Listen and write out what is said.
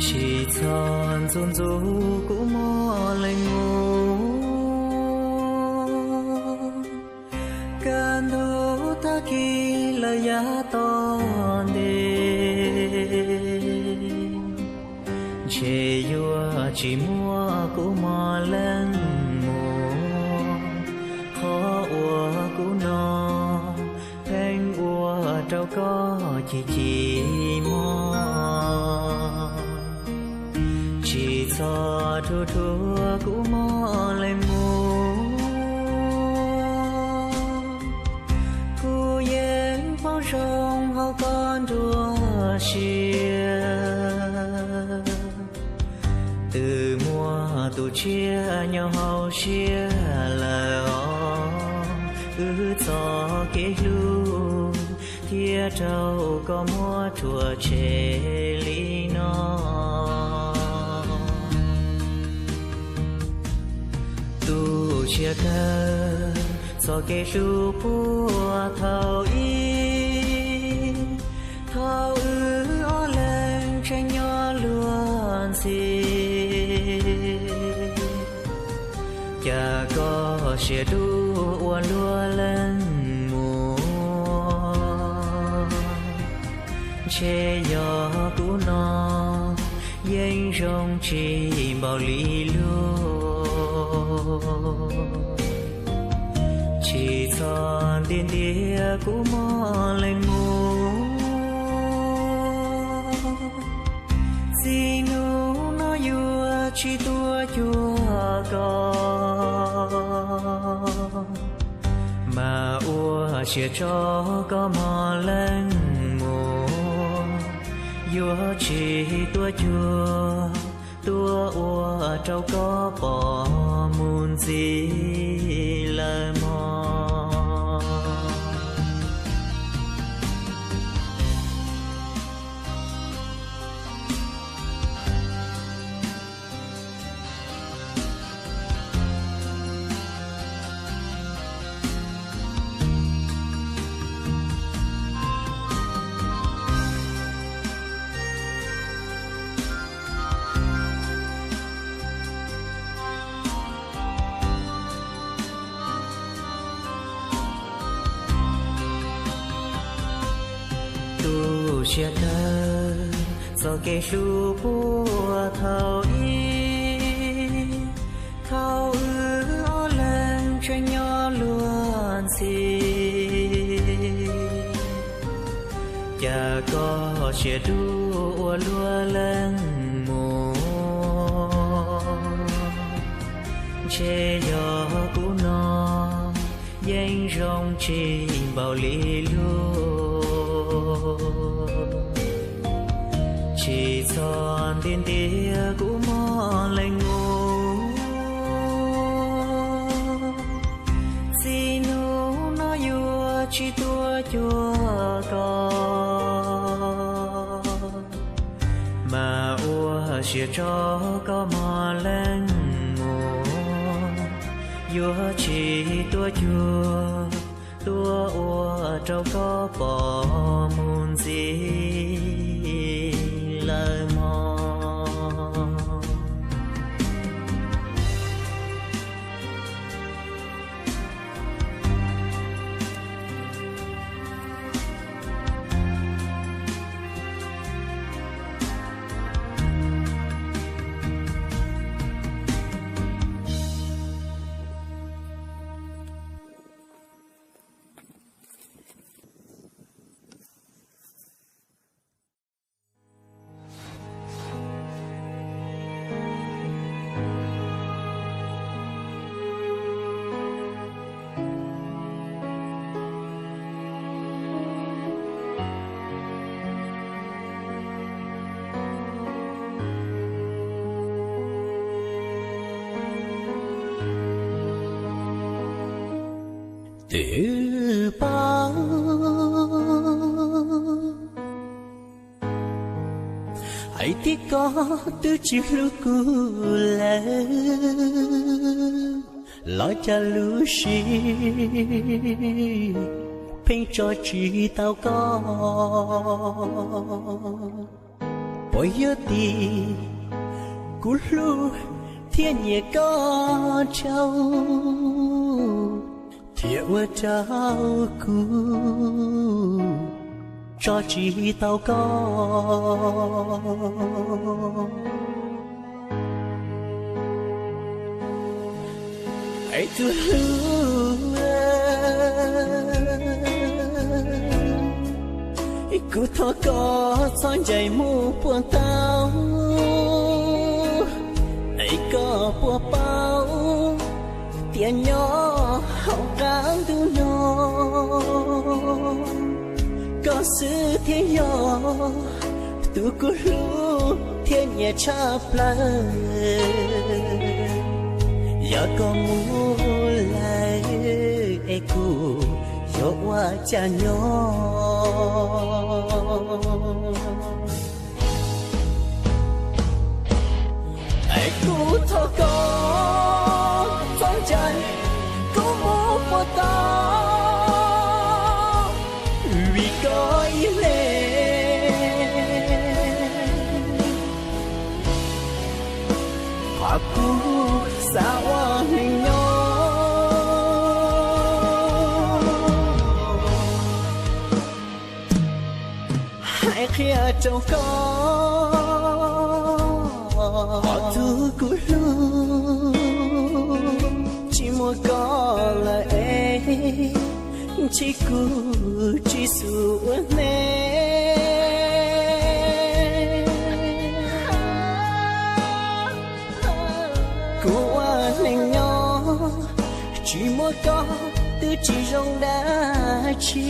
Tsis txhob ntxub ntxub kuv mob lees mus, kaj ntug tag kis lawm yav tom ntej, ntshe yuav tsis muaj kuv mob lees mus. Qhov uas kuv no pheej ua rau koj chim chim mob. Tsis txhob rhuav rhuav kuv mob lees mus, kuv yeej poob zoo hauv koj nruab siab. Twb muaj tus tshiab nyob hauv siab lawm os, wb txoj kev hlub thiaj raug koj muab rhuav tshem li no. Tu siab kawg txoj kev hlub puag thaum ub, thaum wb ob leeg tseem nyob luag ntxhi, cas koj siab dub ua luag lees mus. Ntshe yog kuv no yeej zoo tsis npaum li luag. Tsis txhob ntiab ntiab kuv mob lees mus, txij hnub no yuav tsis tuaj cuag koj. Mas ua siab tso koj mob lees mus, yuav tsis tuaj cuag, tuaj ua rau koj pom mus ntxiv lawm mog. Tu siab kawg txoj kev hlub puag thaum ub, thaum wb ob leeg tseem nyob luag ntxhi, cas koj siab dub ua luag lees mus. Ntshe yog kuv no yeej zoo tsis npaum li luag. Tsis txhob ntiab ntiab kuv mob lees mus, txij hnub no yuav tsis tuaj cuag koj. Mas ua siab tso koj mob lees mus, yuav tsis tuaj cuag, tuaj ua rau koj pom mus ntxiv lawm mog. Twb paub hais tias koj twb tsis hlub kuv lawm, los cas lub siab pheej tso tsis tau koj. Puas yog tim kuv hlub thiab nyiam koj dhau, thiaj ua rau kuv tso tsis tau koj. Es tus hlub, kuv thov koj txhob ncaim mus puas tau, es koj puas paub tias nyob hauv qab ntuj no, koj xwb thiaj yog tus kuv hlub thiab nyiam tshaj plaws. Yog koj mus lawm es kuv yuav ua cas nyob? Es kuv thov koj txhob ncaim kuv mus puas tau, vim koj ib leeg qhov kuv xav ua neej nyob. Hais qhia rau koj, tus kuv hlub, tsis muaj koj lawm es ntshe kuv tsis xum ua neej. Kuv ua neej nyob tsis muaj koj twb tsis zoo dab tsi.